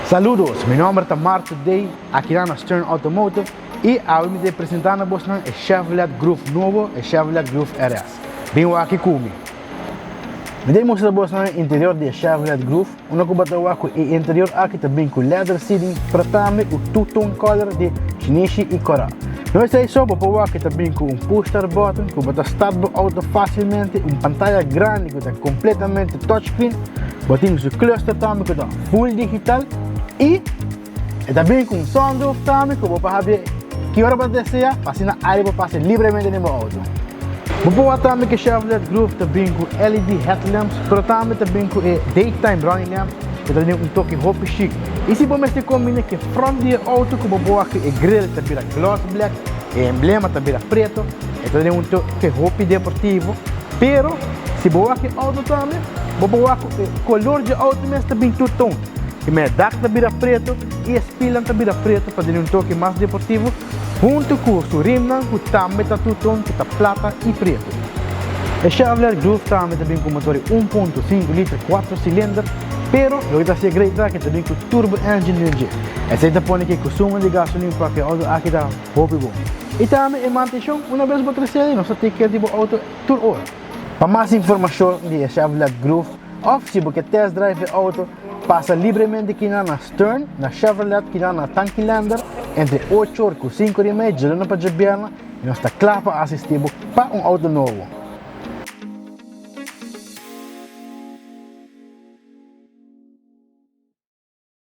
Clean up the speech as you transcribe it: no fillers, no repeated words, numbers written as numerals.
Saludos, mi nomber ta Mark Today, aki na Stern Automotive y awe mi ta presenta na bosnan e Chevrolet Groove nobo, e Chevrolet Groove RS. Bin aki cu mi. Mi ta mustra bosnan e interior di e Chevrolet Groove, unda cu bo ta wak cu e interior aki ta bin cu leather seating, pero tambe cu two-tone color di shinishi y cora. No esey so, bo por wak cu ta bin cu un push start button, cu bo ta start bo auto facilmente, un pantaya grandi cu ta completamente touchscreen, bo tin su cluster tambe cu ta full digital y e ta bin cu un sunroof tambe cu bo por habri ki ora bo desea pa asina aire por pasa libremente den bo auto. Bo por wak tambe cu e Chevrolet Groove ta bin cu LED headlamps, pero tambe ta bin cu e daytime running lamp cu ta duna un toke hopi chic. Y si bo mester combina cu e front di e auto cu bo por wak cu e grill ta bira gloss black, e emblema ta bira preto, e ta duna un toke hopi deportivo. Pero si bo wak e auto tambe, bo por wak cu e color di e auto mes ta bin two tone. E me dak ta bira preto y e spielan ta bira preto pa duna un toke mas deportivo, hunto cu su rimnan cu tambe ta two tone cu ta plata y preto. E Chevrolet Groove tambe ta bin cu motor di 1.5 liter 4 cilinder, pero loke ta hacié great ta cu e ta bin cu turbo engine den dje. Esey ta pone cu e consumo di gasolin pa cu e auto aki ta hopi bon. Y tambe e mantencion, una bes bo trece nos ta take care di bo auto tur ora. Pa mas informacion di e Chevrolet Groove of si bo ke test drive e auto, pasa libremente kina na Stern, na Chevrolet, kina na Tanki Lander, entre 8 or cu 5 or y media, djaluna pa djabièrnè, y nos ta kla pa asisti bo pa un auto nobo.